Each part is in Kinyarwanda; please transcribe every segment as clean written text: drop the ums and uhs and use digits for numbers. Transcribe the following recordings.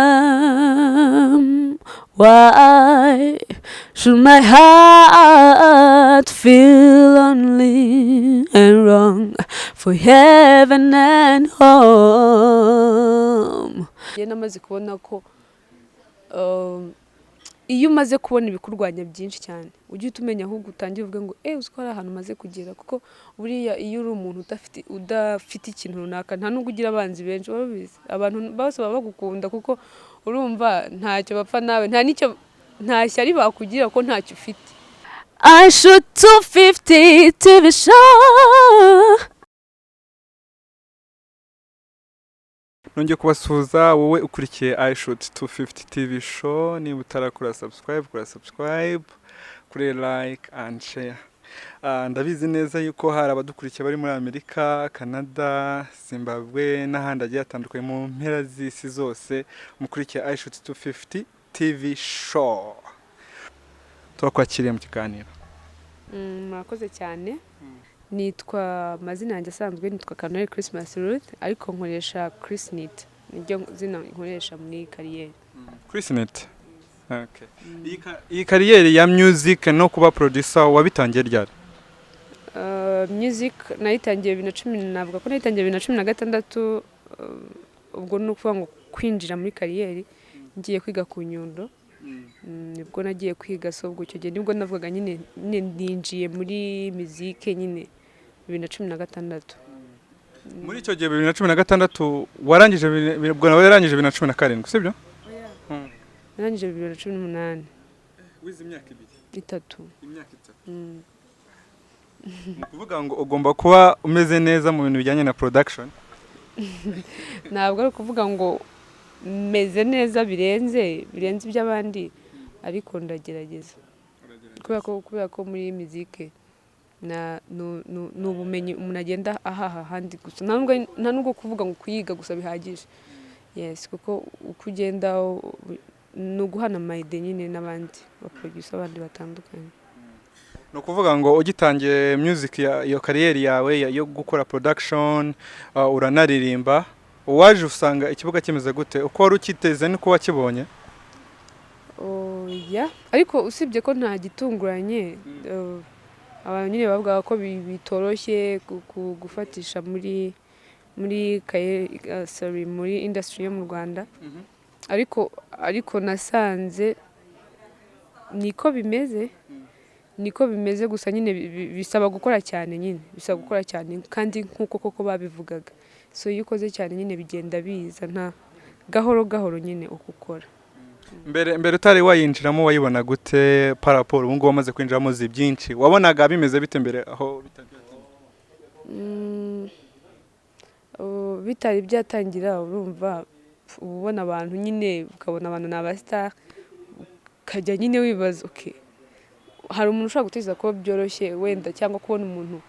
come? Why should my heart feel lonely and wrong for heaven and home? Njye namaze kubona ko iyo umaze kubona ibikurwanya byinshi cyane, ujye uhita umenya, ahubwo utangire uvuge ngo uzi ko hari ahantu umaze kugera, kuko buriya iyo uri umuntu udafite ikintu runaka, nta nubwo ugira abanzi benshi. Urabizi, abantu bose baba bagukunda, kuko urumva ntacyo bapfa nawe, nta n'icyo, nta shyari bakugira ko ntacyo ufite. I shoot 250 TV show. Nongeye kubasuhuza, wowe ukurikiye iShoot 250 TV show. Niba utarakora subscribe, kora subscribe, kuri like and share. Ndabizi neza yuko hari abadukurikiye bari muri Amerika, Canada, Zimbabwe n'ahandi hagiye hatandukanye mu mpera z'isi zose. Mukurikiye iShoot 250 TV show, turakwakiriye mu kiganiro. Murakoze cyane. Nitwa, amazina yanjye asanzwe nitwa Kanori Christmas Ruth, ariko nkoresha Chris Nit, niryo zina nkoresha muri career. Chris Nit, okay. Iyi career ya music no kuba producer wabitangiye ryari? Music nayitangiye 2010, navuga ko nayitangiye 2016. Ubwo ni ukuvuga ngo kwinjira muri career ngiye kwiga ku Nyundo. Nibwo nagiye kwiga, so ubwo icyo gihe nibwo navugaga nyine ninjiye muri muzike nyine 2016. Muri icyo gihe 2016 warangije, ubwo nawe yarangije 2017, sibyo? Narangije 2018. Wize imyaka 2? 3. Imyaka 3. Ni ukuvuga ngo ugomba kuba umeze neza mu bintu bijyanye na production. Ntabwo ari ukuvuga ngo meze neza birenze iby'abandi, ariko ndagerageza, kubera ko muri muzike ni ubumenyi umuntu agenda ahaha ahandi gusa, nta nubwo kuvuga ngo kuyiga gusa bihagije, yes, kuko uko ugenda ni uguhana ama idea nyine n'abandi ba producer abandi batandukanye. Ni ukuvuga ngo ugitangiye music ya iyo career yawe yo gukora production, uranaririmba, waje usanga ikibuga kimeze gute? Uko wari ukiteze niko wakibonye? Oya, ariko usibye ko nta gitunguranye, abantu nyine bavugaga ko bitoroshye gufatisha muri sorry, muri industry yo mu Rwanda, ariko nasanze niko bimeze gusa nyine bisaba gukora cyane nyine, bisaba gukora cyane, kandi nk'uko koko babivugaga. So iyo ukoze cyane nyine bigenda biza, nta gahoro gahoro nyine uko ukora. Mbere utari wayinjiramo wayibona gute par rapport ubu ngubu wamaze kwinjiramo, uzi byinshi? Wabonaga bimeze bite mbere aho bitari byatangira? Bitari byatangira, urumva uba ubona abantu nyine, ukabona abantu ni aba star, ukajya nyine wibaza, okay, hari umuntu ushobora gutekereza ko byoroshye wenda, cyangwa kubona umuntu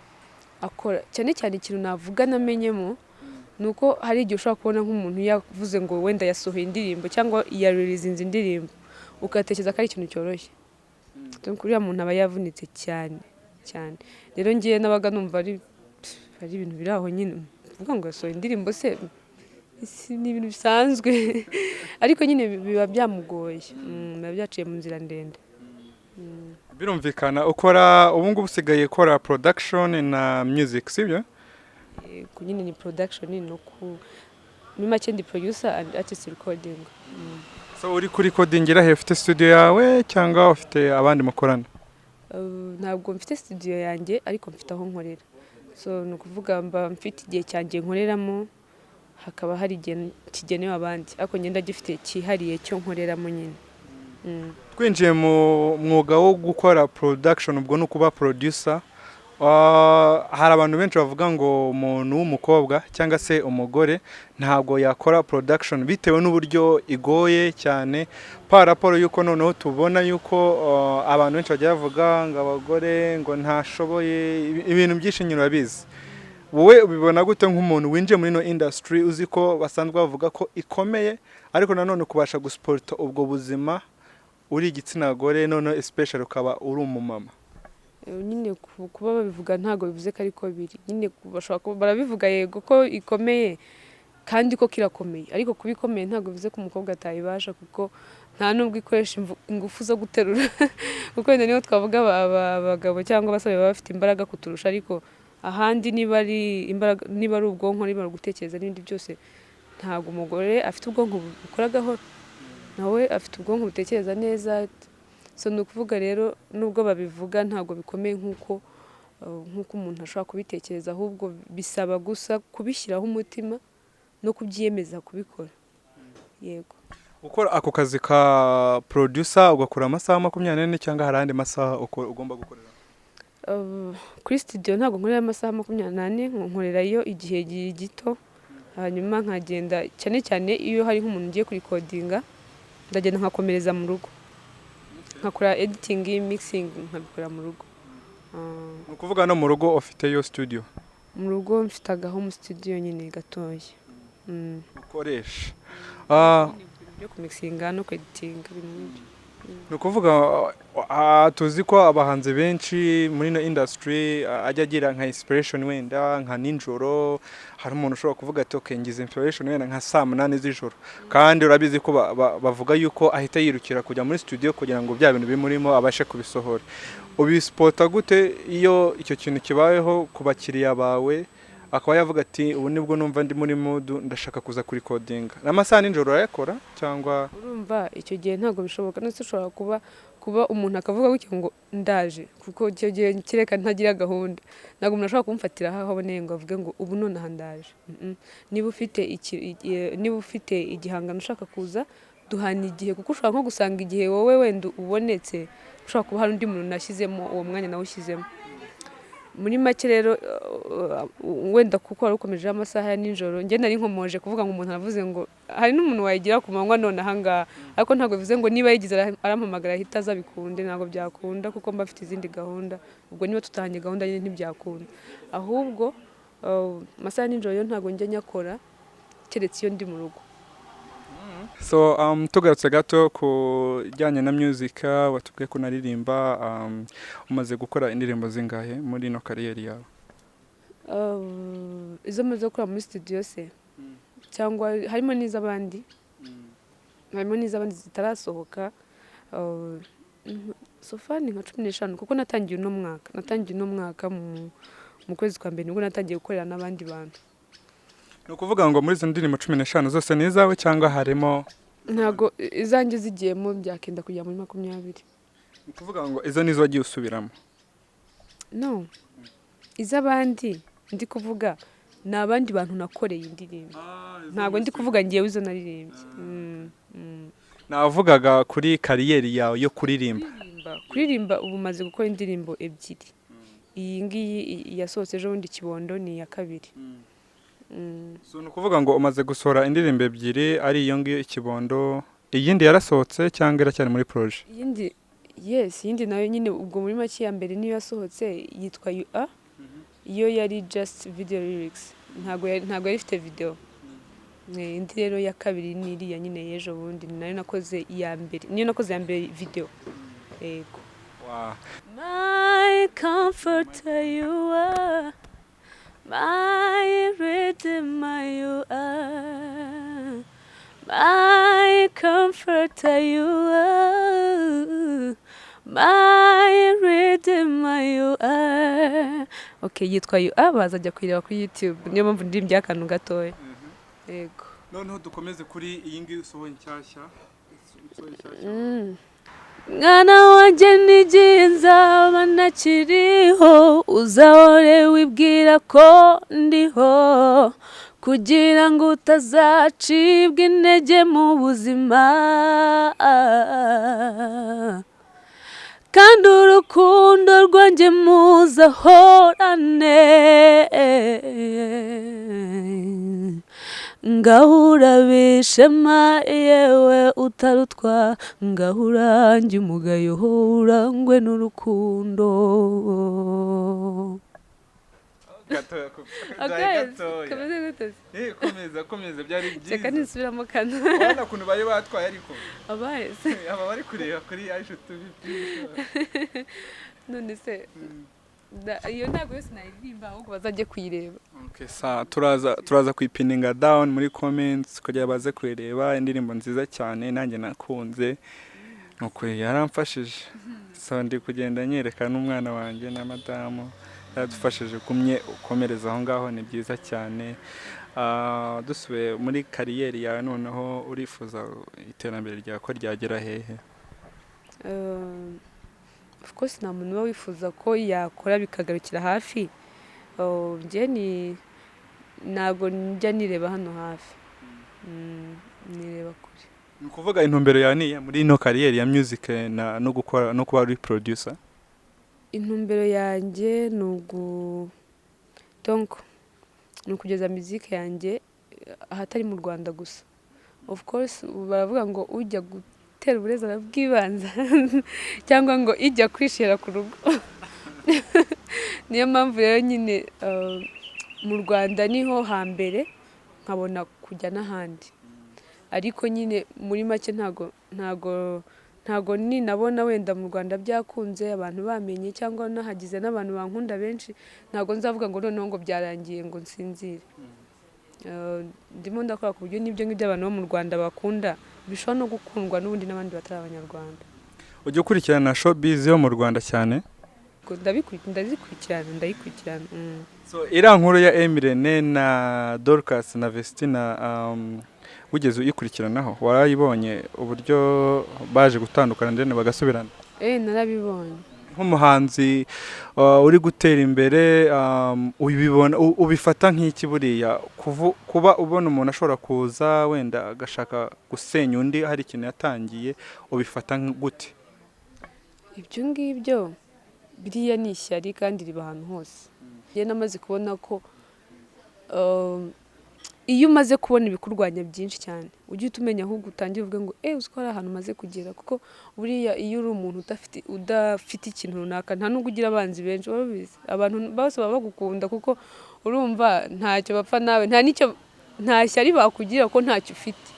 akora cyane cyane. Ikintu navuga namenyemo ni uko hari igihe ushobora kubona nk'umuntu yavuze ngo wenda yasohoye indirimbo cyangwa yaririzinze indirimbo, ugatekereza ko ari ikintu cyoroshye. Donc uriya muntu aba yavunitse cyane cyane. Rero ngewe nabaga numva ari ibintu biri aho nyine, kuvuga ngo yasohoye indirimbo se ni ibintu bisanzwe, ariko nyine biba byamugoye, biba byaciye mu nzira ndende. Birumvikana, ukora ubu ngubu usigaye ukora production na music, sibyo? Yego, nyine ni production no ku muri make ndi producer and artist recording. So uri kuri recordingira he? Ufite studio yawe cyangwa ufite abandi mukorana? Ntabwo mfite studio yanjye, ariko mfite aho nkorera. So ni ukuvuga mba mfite igihe cyanjye nkoreramo, hakaba hari igihe kigenewe abandi, ariko ngenda gifite cyihariye cyo nkoreramo nyine. Twinjiye mu mwuga wo gukora production, ubwo ni ukuba producer. Hari abantu benshi bavuga ngo umuntu w'umukobwa cyangwa se umugore ntabwo yakora production bitewe n'uburyo igoye cyane, par rapport yuko noneho tubona yuko abantu benshi bagiye bavuga ngo abagore ngo ntashoboye ibintu byinshi nyine, urabizi. Wowe ubibona gute nk'umuntu winjiye muri ino industry, uzi ko basanzwe bavuga ko ikomeye, ariko nanone kubasha gusuporta ubwo buzima uri igitsina gore, noneho especially ukaba uri umumama? Nyine kuba babivuga ntabwo bivuze ko ariko biri nyine. Bashobora kuba barabivuga, yego, ko ikomeye. Kandi ko kirakomeye, ariko kuba ikomeye ntabwo bivuze ko umukobwa atayibasha, kuko nta nubwo ikoresha ingufu zo guterura, kuko wenda niho twavuga abagabo cyangwa abasore baba bafite imbaraga kuturusha, ariko ahandi niba ari imbaraga, niba ari ubwonko, niba ari ugutekereza n'ibindi byose, ntabwo umugore afite ubwonko bukora gahoro, nawe afite ubwonko butekereza neza. So ni ukuvuga rero, nubwo babivuga, ntabwo bikomeye nk'uko umuntu ashobora kubitekereza, ahubwo bisaba gusa kubishyiraho umutima no kubyiyemeza kubikora. Yego. Gukora ako kazi ka producer, ugakora amasaha 24 cyangwa hari andi masaha ugomba gukorera? Kuri studio ntabwo nkorera amasaha 24, nkorerayo igihe gito, hanyuma nkagenda. Cyane cyane iyo hari nk'umuntu ugiye kurikodinga, ndagenda nkakomereza mu rugo, nkakora editing, mixing, nkabikora mu rugo. Ni ukuvuga no mu rugo ufiteyo studio? Mu rugo mfite aga home studio nyine gatoya. Ukoresha? Byo kumixinga no kweditinga, ibintu nk'ibyo. Ni ukuvuga tuzi ko abahanzi benshi muri ino industry ajya agira nka inspiration wenda nka nijoro. Hari umuntu ushobora kuvuga ati: "Okay, ngize inspiration wenda nka saa 8 z'ijoro," kandi urabizi ko bavuga yuko ahita yirukira kujya muri studio kugira ngo bya bintu bimurimo abashe kubisohora. Ubisupporta gute iyo icyo kintu kibayeho ku bakiriya bawe, akaba yavuga ati: "Ubu nibwo numva ndi muri mood, ndashaka kuza kurikodinga"? N'amasaha nijoro urayakora cyangwa? Urumva icyo gihe ntabwo bishoboka. Ndetse ushobora kuba umuntu akavuga gutyo ngo ndaje, kuko icyo gihe kereka ntagira gahunda, ntabwo umuntu ashobora kumfatira aho aboneye ngo avuge ngo ubu nonaha ndaje. Niba ufite igihangano ushaka kuza, duhana igihe, kuko ushobora nko gusanga igihe wowe wenda ubonetse, ushobora kuba hari undi muntu nashyizemo uwo mwanya nawe ushyizemo. Muri make rero, wenda kuko wari ukomejeho amasaha ya nijoro, njye nari nkomoje kuvuga ngo umuntu aravuze ngo hari n'umuntu wayigira ku manywa none ahangaha, ariko ntabwo bivuze ngo niba yigize arampamagara ahita aza bikunde. Ntabwo byakunda kuko mba mfite izindi gahunda. Ubwo niba tutahanye gahunda nyine ntibyakunda. Ahubwo amasaha ya nijoro yo ntabwo njya nyakora, keretse iyo ndi mu rugo. So tugarutse gato ku bijyanye na music, watubwiye ko unaririmba. Umaze gukora indirimbo zingahe muri ino career yawe? Izo maze gukora muri studio se, cyangwa harimo n'iz'abandi? Harimo n'iz'abandi zitarasohoka. So far ni nka 15, kuko natangiye uno mwaka mu kwezi kwa mbere, nibwo natangiye gukorera n'abandi bantu. Ni ukuvuga ngo muri izo ndirimbo 15 zose ni izawe cyangwa harimo? Ntabwo izanjye zigiyemo byakenda kujya muri 20. Ni ukuvuga ngo izo nizo wagiye usubiramo? No, iz'abandi ndi kuvuga ni abandi bantu nakoreye indirimbo, ntabwo ndi kuvuga ngewe izo naririmbye. Navugaga kuri career yawe yo kuririmba. Kuririmba, ubu maze gukora indirimbo ebyiri. Iyi ngiyi yasohotse ejo bundi, Kibondo, ni iya kabiri. So ni ukuvuga ngo umaze gusohora indirimbo ebyiri, ari iyo ngiyo Ikibondo. Iyindi yarasohotse cyangwa iracyari muri projet? Iyindi, yes, iyindi nayo nyine ubwo muri make iya mbere niyo yasohotse, yitwa You Are. Iyo yari just video lyrics, ntabwo yari ifite video. Indi rero ya kabiri ni iriya nyine y'ejo bundi, ni nayo nakoze iya mbere, niyo nakoze iya mbere video, yego. My comforter you are, my redeemer you are, my comforter you are, my redeemer you are. Okay, yitwa You Are, bazajya kuyireba kuri YouTube. Niyo mpamvu ndirimbye akantu gatoya. Yego. Noneho dukomeze kuri iyi ngiyi usohoye nshyashya. Mwana wanjye, n'igihe nzaba ntakiriho, uzahore wibwira ko ndiho, kugira ngo utazacibwa intege mu buzima, kandi urukundo rwanjye muzahorane. Ngahura bishema yewe utarutwa, ngahura njye umugayo, urangwe n'urukundo. Gatoya. Akezi kameze gute se? Komeza, komeza, byari Reka byiza. nisubiramo kano. Urabona ukuntu bari batwaye ariko. Abaye se? Aba bari kureba kuri Aisha TV. None se Iyo ntabwo yose nayiririmba, ahubwo bazajye kuyireba. Okay, sa turaza kuyipininga down muri comments kugira baze kuyireba. Indirimbo nziza cyane, nanjye nakunze, nukuri yaramfashije. So ndi kugenda nyereka n'umwana wanjye na madamu, yaradufashije. Gumye ukomereza aho ngaho, ni byiza cyane. Dusubiye muri career yawe noneho, urifuza iterambere ryawe ko ryagera hehe? Of course nta muntu uba wifuza ko yakora bikagarukira hafi. Njye ni ntabwo njya nireba hano hafi. Nireba kure. Ni ukuvuga intumbero yawe ni iyihe muri ino career ya music na no gukora no kuba uri producer? Intumbero yanjye ni ugu donc ni ukugeza muzike yanjye ahatari mu Rwanda gusa. Of course ubu baravuga ngo ujya gutera uburezi arabwibanza, cyangwa ngo ijya kwishira ku rugo. Niyo mpamvu rero nyine mu Rwanda niho hambere, nkabona kujya n'ahandi. Ariko nyine muri make ntago ninabona wenda mu Rwanda byakunze, abantu bamenye, cyangwa nahagize n'abantu bankunda benshi, ntago nzavuga ngo noneho ngo byarangiye ngo nsinzire. Ndimo ndakora ku buryo n'ibyo ngibyo abantu bo mu Rwanda bakunda bishobora no gukundwa n'ubundi n'abandi batari Abanyarwanda. Ujya ukurikirana showbiz yo mu Rwanda cyane? Ubwo ndazikurikirana, ndayikurikirana. So iriya nkuru ya Emirene na Dorcas na Vestina, wigeze uyikurikiranaho? Warayibonye uburyo baje gutandukana ndetse bagasubirana? Narabibonye. Nk'umuhanzi uri gutera imbere, ubibona ubifata nk'iki buriya kuba ubona umuntu ashobora kuza wenda agashaka gusenya undi hari ikintu yatangiye, ubifata gute? Ibyo ngibyo biriya ni ishyari kandi riba ahantu hose. Njye namaze kubona ko iyo umaze kubona ibikurwanya byinshi cyane, ujye uhita umenya, ahubwo utangire uvuge ngo uzi ko hari ahantu umaze kugera. Kuko buriya iyo uri umuntu udafite ikintu runaka, nta nubwo ugira abanzi benshi, urabizi. Abantu bose baba bagukunda kuko urumva ntacyo bapfa nawe, nta n'icyo, nta shyari bakugira kuko ntacyo ufite.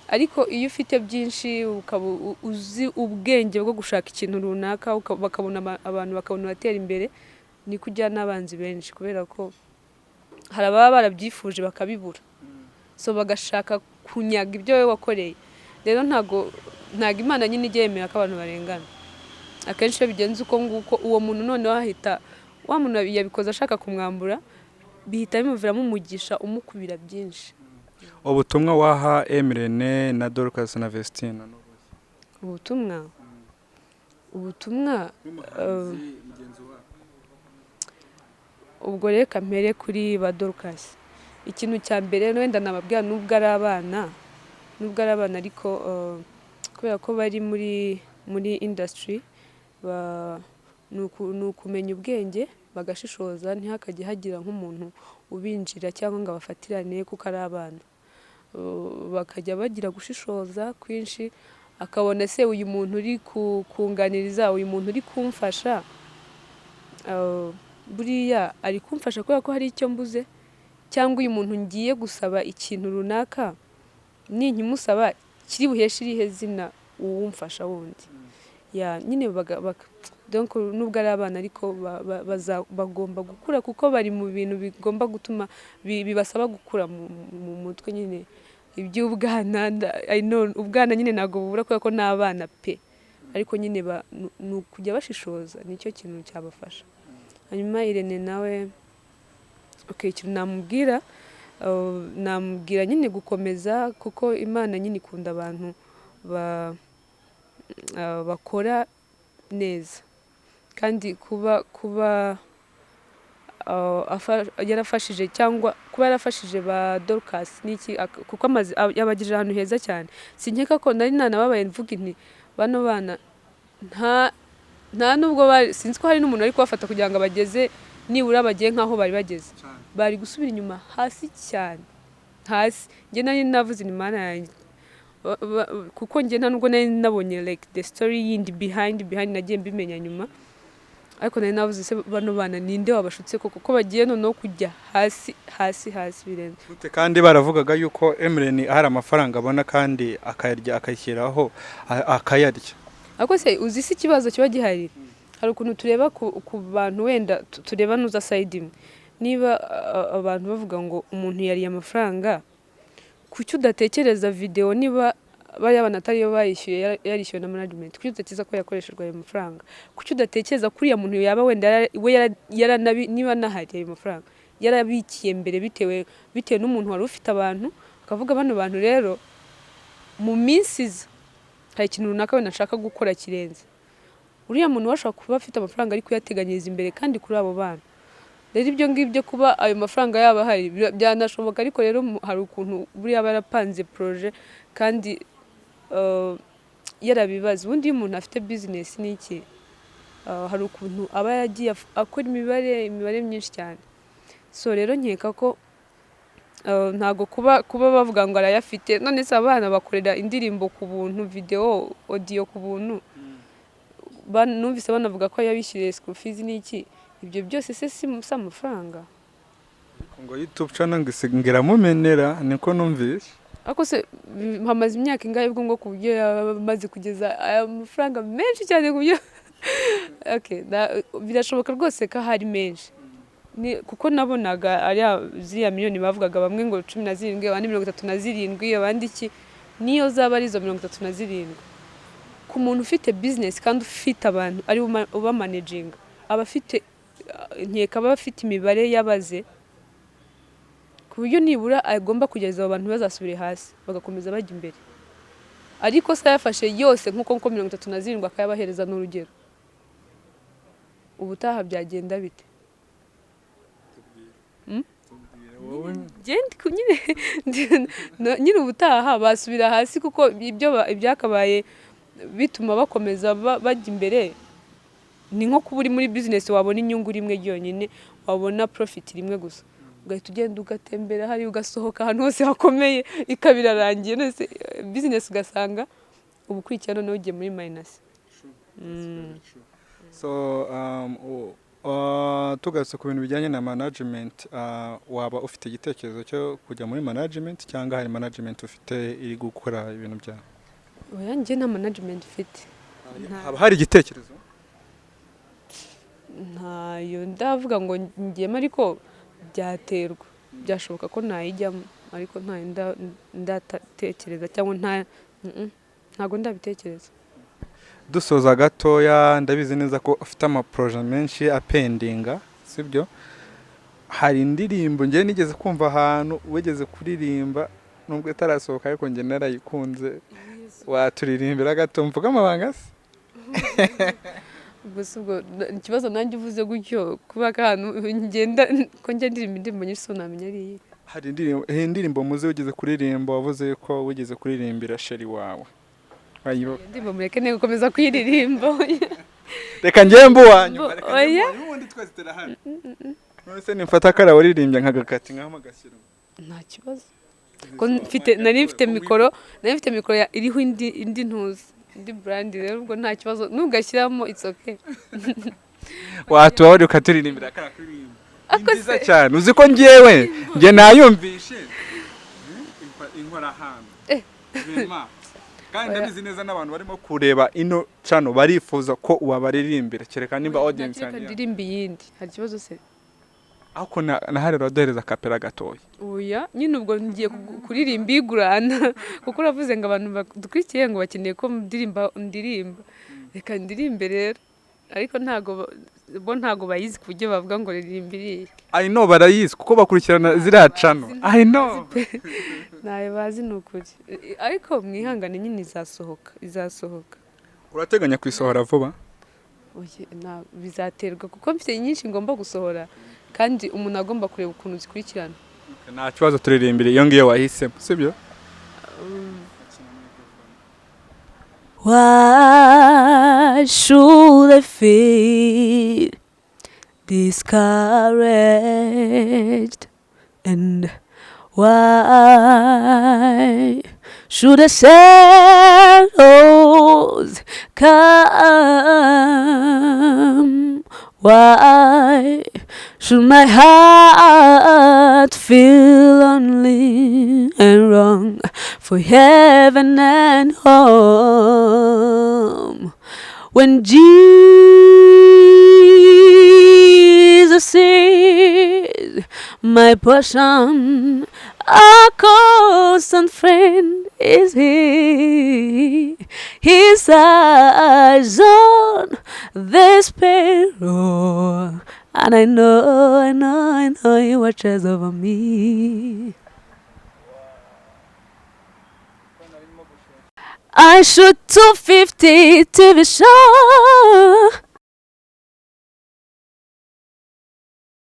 Ariko iyo ufite byinshi, ukaba uzi ubwenge bwo gushaka ikintu runaka, bakabona abantu bakabona uratera imbere, niko ujyana n'abanzi benshi, kubera ko hari ababa barabyifuje bakabibura, so bagashaka kunyaga ibyo wowe wakoreye. Rero ntago Imana nyine ijya yemera ko abantu barengana. Akenshi iyo bigenze uko nguko, uwo muntu noneho ahita, wa muntu yabikoze ashaka kumwambura, bihita bimuviramo umugisha umukubira byinshi. Ubutumwa waha Emirene na Dorcas na Vestina? Ubutumwa ubwo reka mpere kuri ba Dorcas. Ikintu cya mbere wenda nababwira, nubwo ari abana ariko kubera ko bari muri industry, ni ukumenya ubwenge, bagashishoza, ntihakajye hagira nk'umuntu ubinjira cyangwa ngo abafatirane kuko ari abana. Bakajya bagira gushishoza kwinshi, akabona se uyu muntu uri kunganiriza, uyu muntu uri kumfasha, buriya ari kumfasha kubera ko hari icyo mbuze, cyangwa uyu muntu ngiye gusaba ikintu runaka, ninkimusaba kiri buheshe irihe zina uwumfasha wundi? Ya nyine donc nubwo ari abana ariko bagomba gukura, kuko bari mu bintu bigomba gutuma bibasaba gukura mu mutwe nyine. Iby'ubwana I know, ubwana nyine ntabwo bubura kubera ko ni abana pe, ariko nyine ni ukujya bashishoza, nicyo kintu cyabafasha. Hanyuma Irene nawe, okay, ikintu namubwira, namubwira nyine gukomeza, kuko Imana nyine ikunda abantu bakora neza. Kandi kuba yarafashije, cyangwa kuba yarafashije ba Dorcas n'iki, kuko amaze yabagirije ahantu heza cyane. Sinkeka ko nari nanababaye mvuga nti bano bana nta nubwo bari, sinzi ko hari n'umuntu ari kubafata kugira ngo abageze nibura bagiye nk'aho bari bageze, bari gusubira inyuma hasi cyane, hasi. Njye nari navuze ni Mana yanjye. Kuko njye nta nubwo nari nabonye like the story yindi behind, nagiye mbimenya nyuma. Ariko nari navuze se bano bana ninde wabashutse koko, ko bagiye noneho kujya hasi hasi hasi birenze? Gute kandi baravugaga yuko Emirene hari amafaranga abona kandi akayarya, akayishyiraho, akayarya? Ariko se uzi se ikibazo kiba gihari? Hari Hari ukuntu tureba ku bantu, wenda tureba nuza side imwe. Niba abantu bavuga ngo umuntu yariye amafaranga, kuki udatekereza video? Niba bariya bana atariyo bayishyuye, yarishyuwe na management, kuki udatekereza ko yakoreshejwe ayo mafaranga? Kuki udatekereza ko uriya muntu yaba wenda we niba anahari ayo mafaranga yarabikiye mbere, bitewe n'umuntu wari ufite abantu, akavuga: "Bano bantu rero mu minsi iza hari ikintu runaka wenda nshaka gukora kirenze"? Uriya muntu we ashobora kuba afite amafaranga ari kuyateganyiriza imbere. Kandi kuri abo bana rero, ibyo ngibyo kuba ayo mafaranga yaba ahari byanashoboka, ariko rero hari ukuntu buriya aba yarapanze projet kandi yarabibaza. Ubundi iyo umuntu afite business n'iki, hari ukuntu aba yaragiye akora imibare myinshi cyane. So rero nkeka ko ntago kuba bavuga ngo arayafite. None se abana bakorera indirimbo ku buntu, video, audio ku buntu? Numvise banavuga ko yabishyuriye school fees n'iki. Ibyo byose se si amafaranga? Ngo YouTube channel ngo iramumenera, niko numvise. Ariko se hamaze imyaka ingahe ubwo ngo ku buryo yamaze kugeza aya mafaranga menshi cyane ku buryo? Okay, birashoboka rwose ko ahari menshi. Kuko nabonaga ariya ziriya miliyoni bavugaga, bamwe ngo 17, abandi 37, abandi iki. Niyo zaba ari izo 37, ku muntu ufite business kandi ufite abantu ari uba managinga, aba afite, nkeka aba afite imibare yabaze ku buryo nibura agomba kugeza abo bantu bazasubire hasi bagakomeza bajya imbere. Ariko se ayafashe yose nk'uko 37 akayabahereza, n'urugero, ubutaha byagenda bite? Genda nyine nyine ubutaha basubira hasi, kuko ibyo ibyakabaye bituma bakomeza bajya imbere ni nko kuba uri muri business, wabona inyungu rimwe ryonyine, wabona profit rimwe gusa, ugahita ugenda ugatembera hariya, ugasohoka ahantu hose hakomeye, ikaba irarangiye. None se business ugasanga uba ukurikiye noneho ugiye muri minus. So tugarutse ku bintu bijyanye na management, waba ufite igitekerezo cyo kujya muri management, cyangwa hari management ufite iri gukora ibintu byawe? Oya, njye nta management mfite. Haba hari igitekerezo? Ntayo ndavuga ngo ngiyemo, ariko byaterwa, byashoboka ko nayijyamo, ariko ntayo ndatekereza cyangwa nta ntago ndabitekereza. Dusoza gatoya, ndabizi neza ko ufite amaprojet menshi apendinga, sibyo? Hari indirimbo njye nigeze kumva ahantu wigeze kuririmba, nubwo itarasohoka ariko njye narayikunze. Waturirimbira gato? Mvuga amabanga se? Gusa ubwo ikibazo nanjye uvuze gutyo, kuba ko ahantu ngenda ko njya ndirimba indirimbo nyinshi, so namenya ari iyihe? Hari indirimbo muzi wigeze kuririmba, wavuze ko wigeze kuririmbira chéri wawe. Wayibuka? Iyo ndirimbo mureke ne gukomeza kuyiririmba. Reka njyewe mbu wanyuma. Reka njyewe Oya. mbu wanyuma, ubundi twese turahari. None se nimfata kariya waririmbye nkagakati nkaho agashyira? Nta kibazo ko mfite, nari mfite mikoro iriho indi ntuzi, indi brand. Rero ubwo nta kibazo nugashyiramo, it's okay. Watuba wari ukaturirimbira kariya kuririmba. Ni Ako nziza se- cyane. Uzi ko njyewe njye nayumvishe inkora ahantu. Vraiment. Kandi Oya. ndabizi neza n'abantu barimo kureba ino channel barifuza ko wabaririmbira, kereka nimba audience Reka yanjye ndirimbe iyindi, hari ikibazo se? Ariko nahari uraduhereza kapera gatoya. Oya nyine, ubwo ngiye kuririmba igurana, kuko uravuze ngo abantu badukurikiye ngo bakeneye ko ndirimba. Reka ndirimbe rero, ariko ntago bo ntago bayizi ku buryo bavuga ngo ririmba iriya. I know, barayizi kuko bakurikirana ziriya channel, I know. Ntayo bazi ni ukuri, ariko mwihangane nyine, izasohoka, izasohoka. Urateganya kuyisohora vuba? Oye, bizaterwa kuko mfite nyinshi ngomba gusohora, kandi umuntu agomba kureba ukuntu zikurikirana. Nta kibazo, turirimbire iyo ngiyo wahisemo, sibyo? Why should I feel discouraged? And why should the shadows come? Why should my heart feel lonely and wrong for heaven and home? When Jesus is my portion, a constant friend is he. His eyes on the sparrow, and I know, I know, I know he watches over me. I shoot 250 TV show.